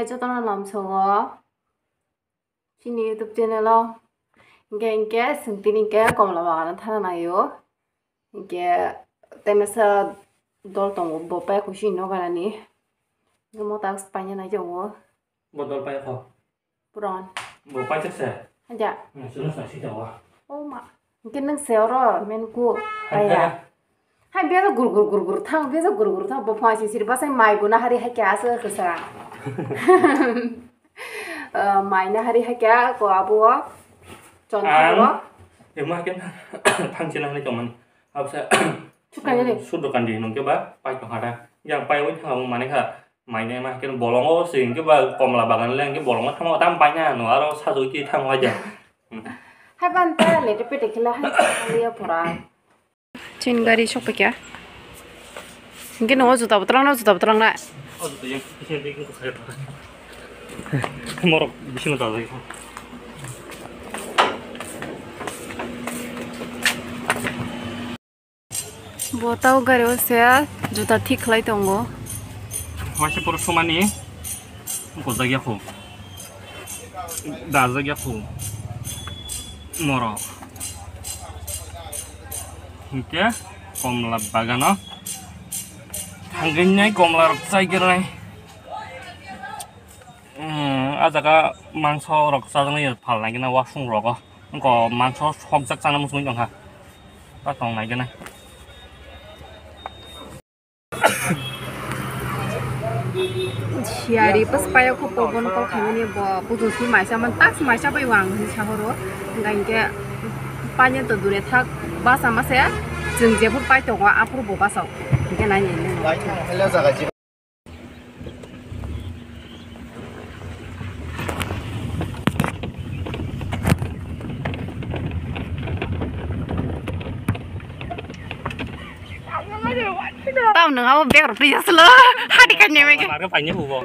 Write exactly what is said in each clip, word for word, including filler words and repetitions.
Jotono lamsogo chini YouTube channel o. Hinkhe, hinkhe, chwng tini hinkhe komla bagano thana naio. Hinkhe, temesa dol tongo, bo pai khusi no ganani. Mo task paina nai jago. Bo dol pai kho. Puron. Bo pai chak se. Haja. Hmm, sudah sa si jago. Oh ma. Hinkhe nwng se oro men ku. Hai paya. Hai. Hai, biasa gur gur gur gur thang, biasa gur gur thang, bo phone sisiri basa mai guna hari hai kya asa kesa. Eh, mai na hari hai kya ko abo o. Chon ang, abo. Ema ken thang chila hari choman. Absa. Chukani de. Sudo kandi nungke ba, pai tong hada. Yang pai wai thang mane kha. Mai ne ma ken bolongo se hinkhe ba komla bagan le hinkhe bolongo thangma tam pai na no aro sajui ki thang wai ja. Hai ban ta lete pete khela hai ya pura. Chin gari sokpekya. Hinkhe no juta botrang na, juta botrang na. Morok bisingo dajai. Bo tau gari o se juta thik khlai tongo. Waisa poro somani gojak ya kho. Dajak ya kho. Morok. Hinkhe komla bagano thangwi nai komla rok chai gwnai. Hmm, a jaga mangso rok chajaknai phalnai gana wasung rogo. Wngkha mangso sokjak chana muchungwi tongkha. Ta tongnai gana. Siyari pas paya kho pobon kol khaimani bo pujo si maisa man tas maisa bai wang hin sahoro. Hingke panya to dure thak basa mase chwng jephur pai tongo aphuru bo basao. Hingke nai nai nai. Tamo nwng abo bag rok twi aswk lo. Hati kanya mega. Marga paine hubo.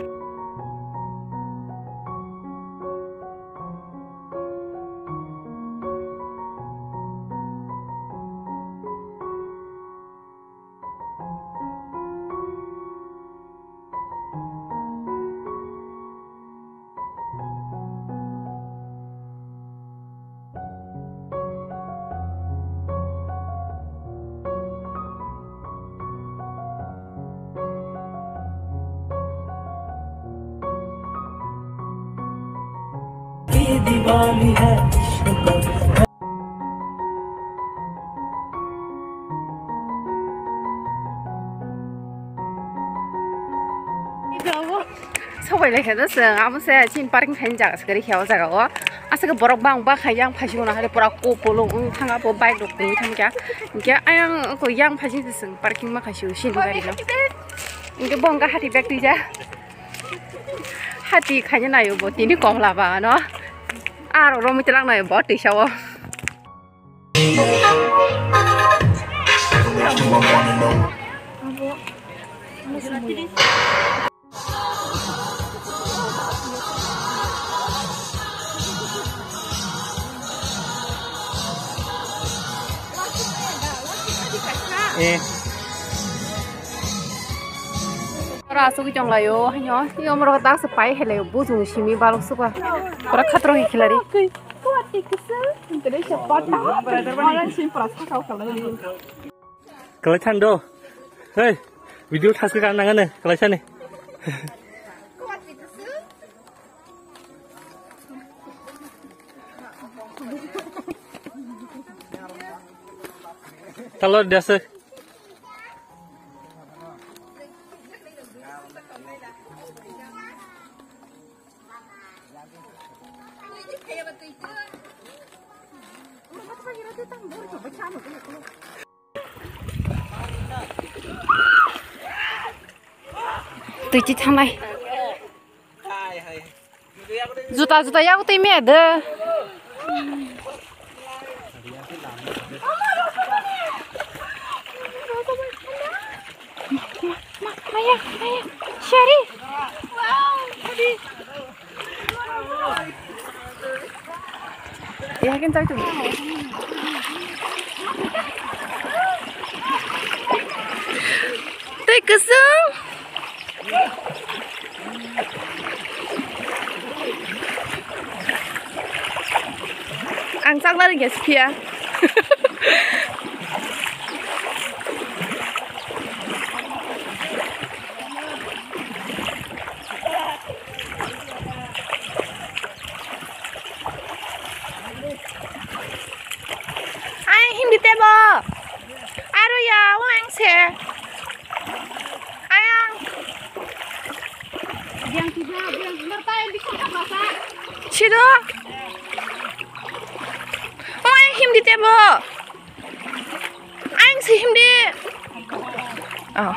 Sobai lai khe chwng amo se chini parking khaini jaga se gari khe o jaga o aswk borok bang bang kha yang phai simo na hari pura kopolo wng thang abo bike rok tongwi thang kha hinkhe ayang ko yang phai sing se chwng parking ma khai sio chini gari no hinkhe bo wngkha hati bag twi ja. Hati khaina naio bo tini komla bagano. Aro romwi twlang naio bo twisa o. Eh. Ora asugwi tonglaio, haino, tei omorok dak se pai helaio, bujung simi balok suka. Ora khatro hi khilari. Kalai thando. Hey, video thaske kan nangane, kalai sani. Talo dase. Twi chi thanai. Juta, juta yak twi me de. Ma, ma, maya, maya, Sherry. Yakin tahu tu. Tei keseng. Ang chakna rwngya siphiya. Ayang himdi tebo. Aro ya, o ang se. Ayang. Sido. O ayang himdi tebo. Ayang se himdi. Oh.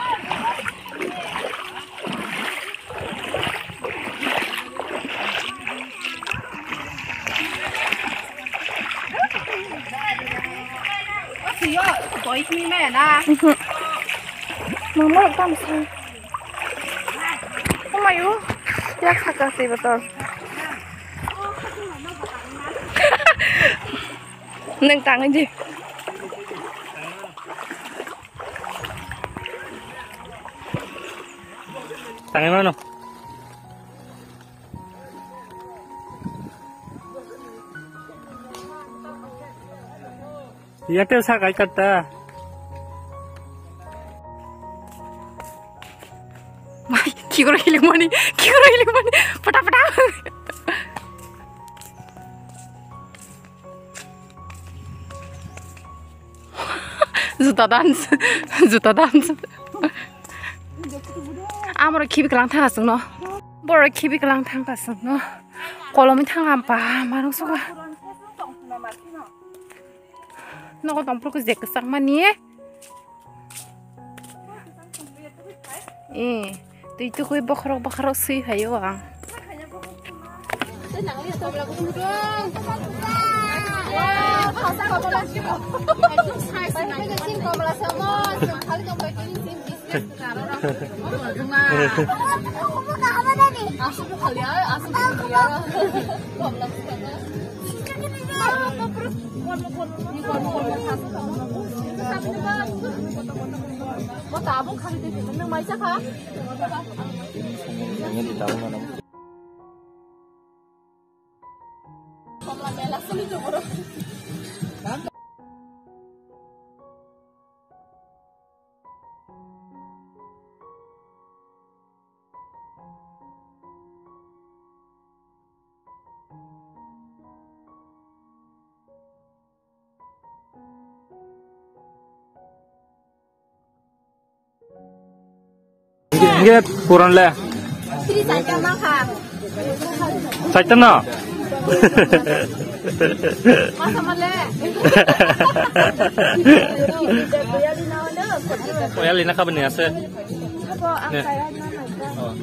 Mama tam sa. Omayu. Yak saka si botol. Neng tangin ji. Tangin mano. Iya te sa kai katta. Mai, kigoro hilik mani, kigoro hilik mani, pata pata. Juta dance, juta dance. Amoro khibi kalang thang asung no. Boro khibi kalang thang asung no. Kolomi thang ampa marung suka. Nogo tongphuru khe je kwchak mani. Eh, twi tukui bokhorok bokhorok swi phaio ang. Hingke puron le? Tri saita ma kha. Saita no? Masa male. Oyali na khabani ase. Ne. Oh.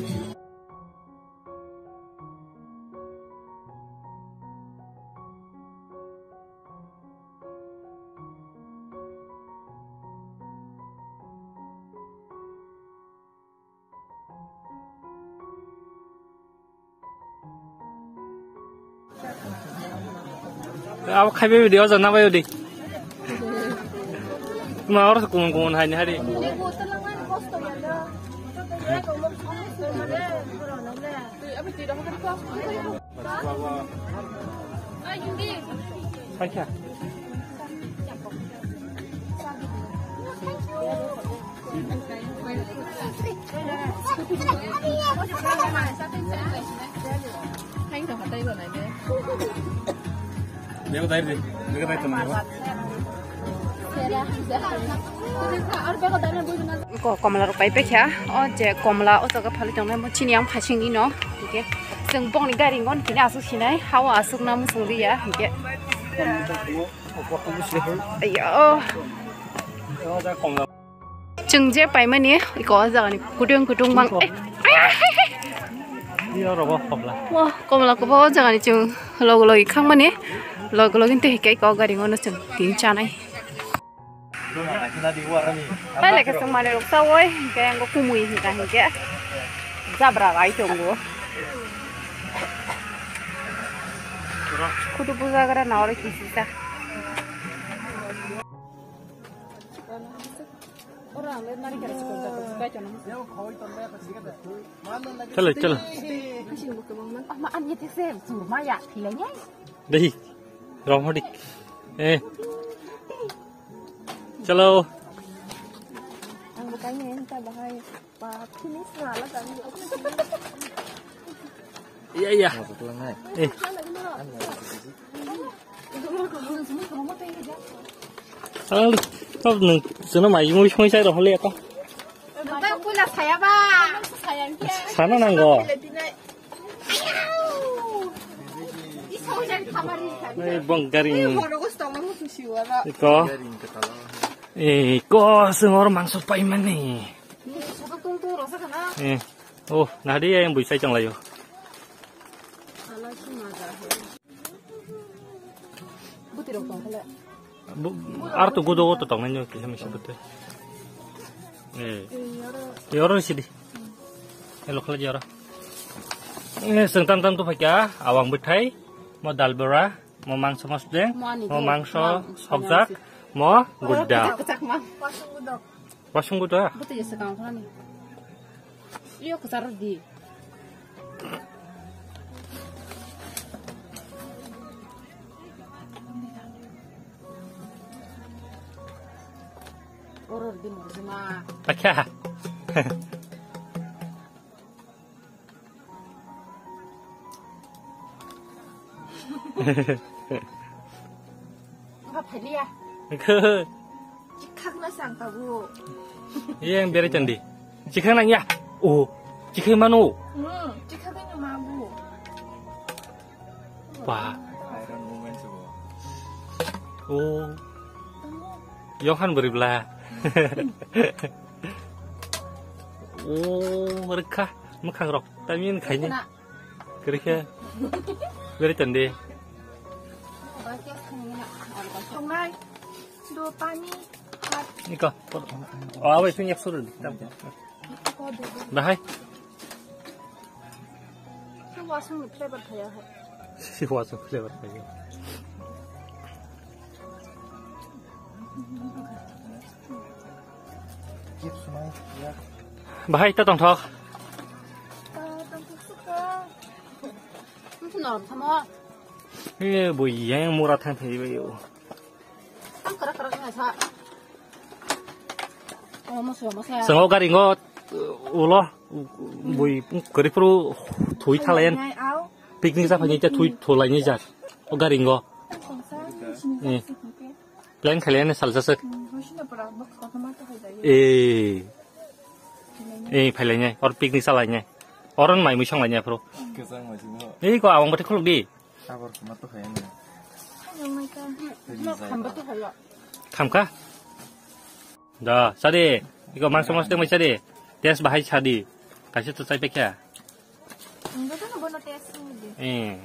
Abo khaibai video jana bai odi. Ma oro kumun kumun haini hari. Ko komla rok pai paikha, o je komla o jaga phali tongnai mo chini yang phasing ino, hingke chwng bokni gari ngon kini aswk sinai, hao aswk na muchung liya, hingke. Ayo. Chwng je paimani, iko o jagani kutung kutung mang. Eh, aya. Iyo rogo komla. Wah, komla kobo o jagani chwng logo logi khangmani. Logo logi tei hikai ko gari ngono chwng tin chanai. Hai leke chwng mane rok sawoi, hinkhe ango kumui hinka hinkhe. Jabra bai tongo. Kutu puja gara na ore kisisa. Chalo, chalo. Ama ani te se surma ya thilai ni. Dei. Romhodi. Eh. Chalo. Ang bukan yang tak bahaya. Ba, finish na ala tadi. Iya, iya. Eh. Al, kau nung, sana mai, mau, mau saya rohole apa? Sana nanggo. Eh, bang garing. Iko. Eh, iko, sengor mangso paimani. Eh. Oh, nah dia yang buisai chang layo. Ar to gudo to tong nyo kisa misa bute. Eh. Yoro sidi. Elo khala jara. Eh, sengtam tam to phakya, awang bethai, mo dal bora, mo mangso mosdeng, mo mangso hokjak, mo gudda. Wasung gudo. Buti jesa kang khani. Iyo kesar di. Oror di mo jema. Acha. Wngkha phailiya. Wngkha. Chikhakna sang tabuk. Yang berai chandi. Chikhak nang ya. Oh, chikhak mano. Hmm, chikhak ni mabu. Wah. Oh. Yohan beribla. Oh, rekha. Mekhang rok. Tamin khaini. Kena. Kerikhe. Beri tande. Tongnai. Do pani. Niko. Oh, abai pin yak suru. Bahai. Wasung flavor khaya hai. Si wasung flavor khaya. Bahai ta tongthok. Norok thamo. Eh, bo yang mura thang thai bai o. Ang kara kara kara sa. Oh, masa masa. Sengo gari ngo ulo bui kari puru thui thalai. Picnic sa phani cha thui thulai ni ja. O gari ngo. Eh. Plan khailai ni salsa sek. Eh. Eh, phailai ni. Or picnic salai ni. Oron mai mui songlai ni afro. Kesang mai simo. Eh, ko awang bati khuluk di. Abor kama to hai ni. Khamka? Da, sadi. Iko mangso mangso mai sadi. Test bahai sadi. Kaisa to chai pekya. Enggak kan bono test ni. Eh.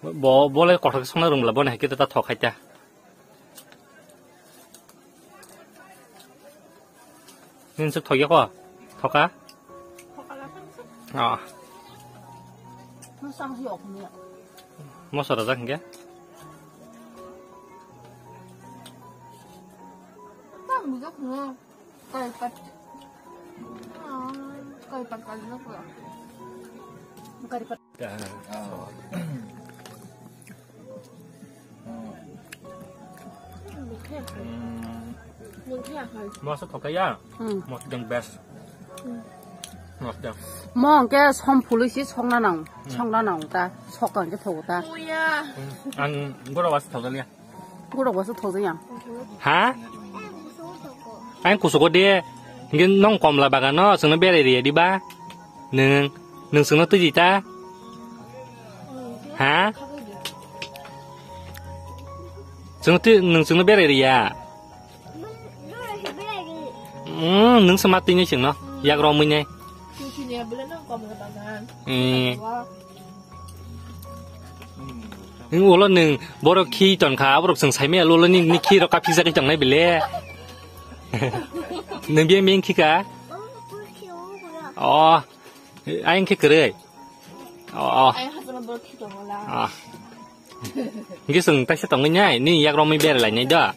Bo, bole kothok songna rung la, bono hai khe ta thok hai ta. Nini suk thokya ko? Thoka? Ah. Masa rajak hingke? Kai pat. Ah, kai pat kai na ko. Kai pat. Masa thoka ya? Hmm. Mosdeng best. Mosdeng. Mo hingke som phului si songna nang, songna nang ta, sok hingke thogo ta. Ang gura was thoga liya. Gura was thoga ya. Ha? Ang kusugo de, hingke nong komla bagano, sengno berai riya di ba? Neng, neng sengno tuji ta? Ha? Sengno tu, neng sengno berai riya? Hmm, neng sema tini sengno, yak romui nai. Eh. Neng ulo neng borok khi tongkha, borok seng saimaya lolo ni, ni khi rok kaphisa khe tongnai bile. Neng biya meng khika? Oh, ayang khe kwrwi. Oh, oh. Ayang hajalo borok khi tongola. Ah. Hingke chwng taisa tongwi nai, nini yak romwi berai lainai da.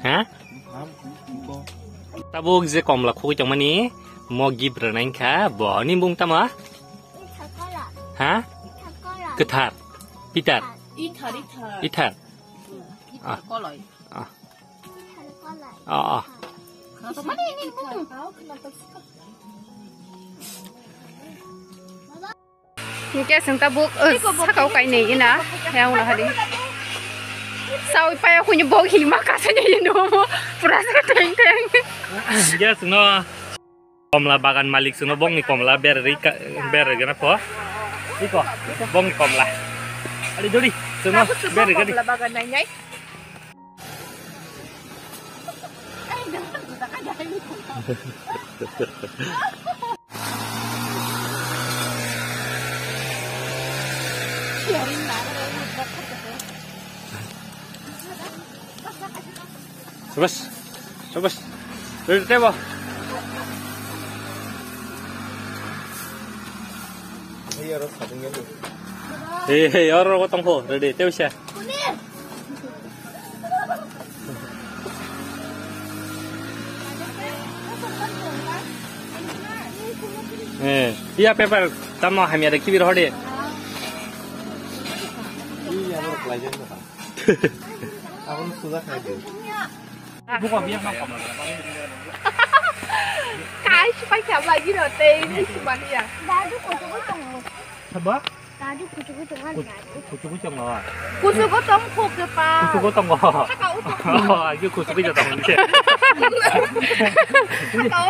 Ha? Tabuk je komla khogwi tongmani, mo gift rwnai wngkha, bo ni bung tamo? Ha? Kwthar. Peter. Ithar, ithar. Ithar. Ah. Koloi. Ah. Ah, ah. Hingke sengta buk, eh, sakao kainwi ina, yang ulo hari. Sawi paya kuni bok hima kasanya ino mo, pura sa teng teng. Yes, no. Komla bagan malik sungno bongni komla berri ka-, berri gana pho. Iko, bongni komla. Ali dori, sungno berri gani. Komla bagan nai nai. Sabas. Sabas. Ready tebo. Hey, hey, oro ko tongkho. Ready tebo sa. Eh, iya paper tamo hamya de kibir hode. Iya, oro kelai jeng. Aboni suda khai di. Buko biya ma komla. Kai supai kya lagi ro tei ni sumania. Dadu kuchuku tongo. Sabo? Dadu kuchuku tongo. Kuchuku tongo. Kuchuku tong phoke pa. Kuchuku tongo. Saka uto. Oh, ayo kuchuku tongo.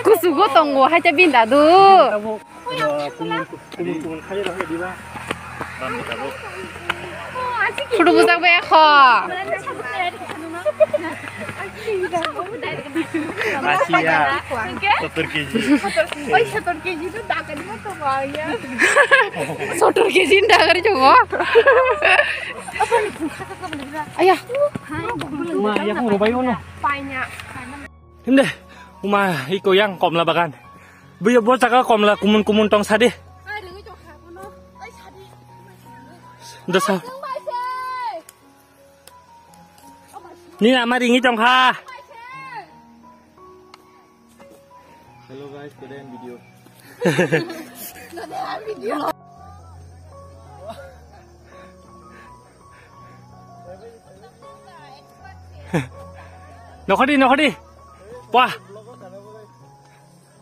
Kuchuku tongo hai ta bin dadu. Photo bujak bai kho. Asia. Sottor kg. Oi, sottor kg to dakar ni to ba ya. Sottor kg ni dakar chungo. Aya. Ma, ya kung robai uno. Paina. Hinde, uma iko yang komla bagan. Buyo bo jaga komla kumun kumun tong sadi. Dosa. Ni ama ringi tong ha. Hello guys, today I'm video. Nokhodi, nokhodi. Wah.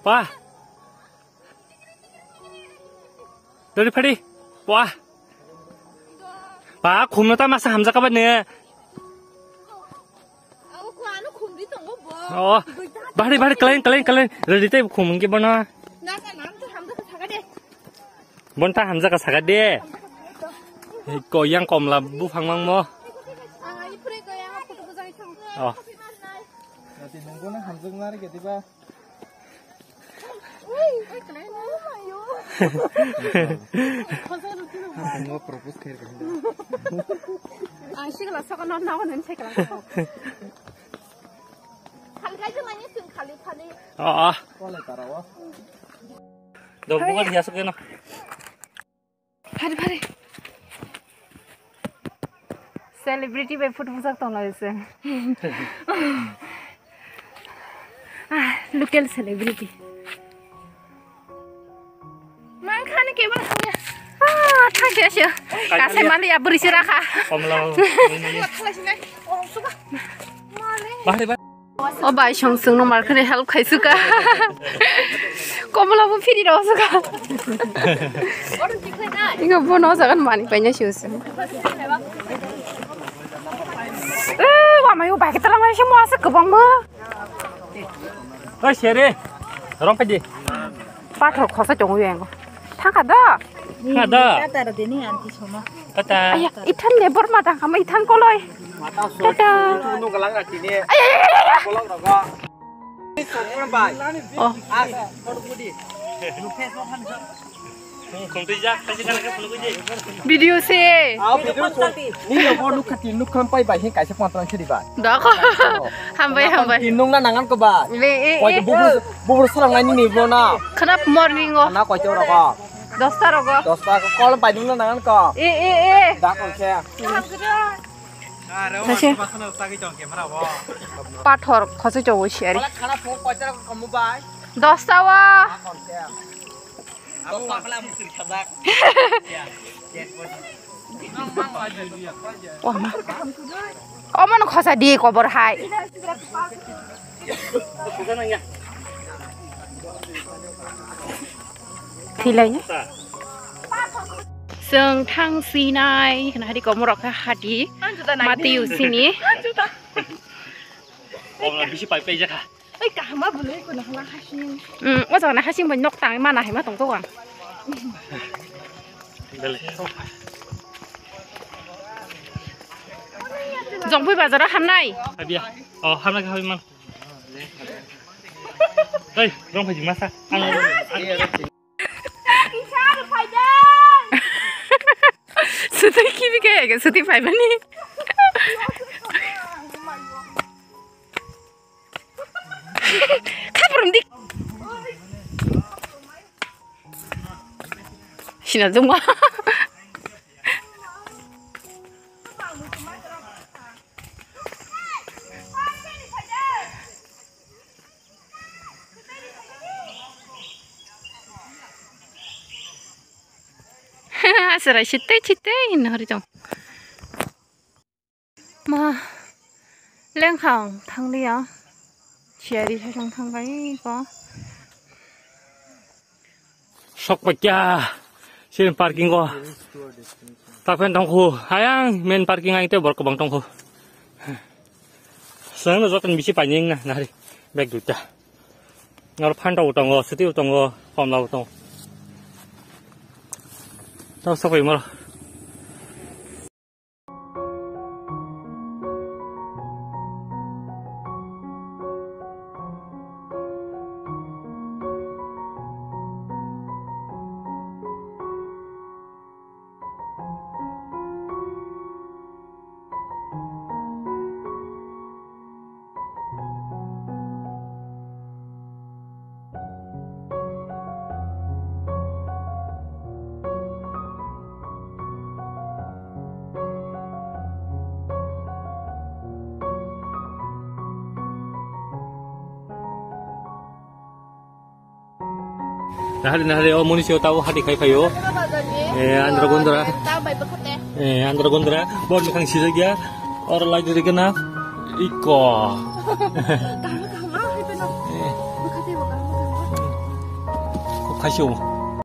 Wah. Dori phadi. Wah. Ba, khumno ta masa hamjak ka ba ne. Oh. Bari, bari, kelain, kelain, kelain. Ready tei khum ke bana. Bonta hamjak ka saka de. Ko yang komla buphang mang mo. Oh. Nunggu na hamjak nari ke diba. Ang propose khair ka. Ang sigla saka no nawa nan sai kala. Halkai je mani sing khali khali. Ah, ah. Kole tarawa. Do bukan hias ke no. Phari, phari. Celebrity bai photo bujak tong lai se. Ah, local celebrity. Mang khani ke ba thangya. Ah, thangya sio. Kasai mali ya beri siraka. Komla. Bahari, bahari. O bai song song no market help khai suka. Komla bo phiri ro suka. Inga bo no jagan mani paina siu se. Eh, wa mai o bai ketala mai se mo asa kebang mo. Oi sere. Rong pedi. Pathor khosa chongo yang. Thangkha da. Thangkha da. Tata dini anti sono. Tata. Aya, ithan le bor ma thangkha ma ithan koloi. Tata. Aya, aya, aya, aya. Oh. Video se. Ni yo bo nukha tin nukha pai bai he kaisa pantang siri ba. Dako. Hambai, hambai. Tin nung na nangan ko ba. Be, e, e. Bubur, bubur sarang nai ni bro na. Kharap morning o. Na koi chora ko. Dosta rogo. Dosta ko kol bai nung na nangan ko. E, e, e. Da kon khe. Thase. Pathor khosi chogo siari. Khana phone koi chora ko mu bai. Dosta wa. Da kon khe. Abo pakla mu siri sajak. Ya. Yes, boss. Wah, ma. Omo no khosa di kobor hai. Thilai. Seng thang sinai, na hari komor kha hadi. Mati usini. Bisi pai pai jakha. Oi, kahama bwlwi kuno hala hasing. Hmm, o jaga na hasing bai nok tang mana hai ma tong to ang. Bele. Jongpui bazar o hamnai. Habia. Oh, hamnai ka habi man. Hei, rong phaji masa. Hamnai. Sutui kibi kaya ke sutui pai bani. Kapur di. Sina duma. Aswrai sitei sitei hinwi hori tong. Ma lengkhang thanglia. Chiari sasang thangbai ko. Sok pakya. Sini parking ko. Tapen tongkhu. Ayang main parking aite bor kobang tongkhu. Sengno joton bisi paning na nari. Bag duita. Nor phanto utongo, suti utongo, komla utongo. Tau sabai maro. Nahari nahari o muni sio tau hati khai phaio. Eh, Andhra Gondra. Eh, Andhra Gondra. Bor mikhang sijak ya. Or lai diri kena. Iko. Khaisio.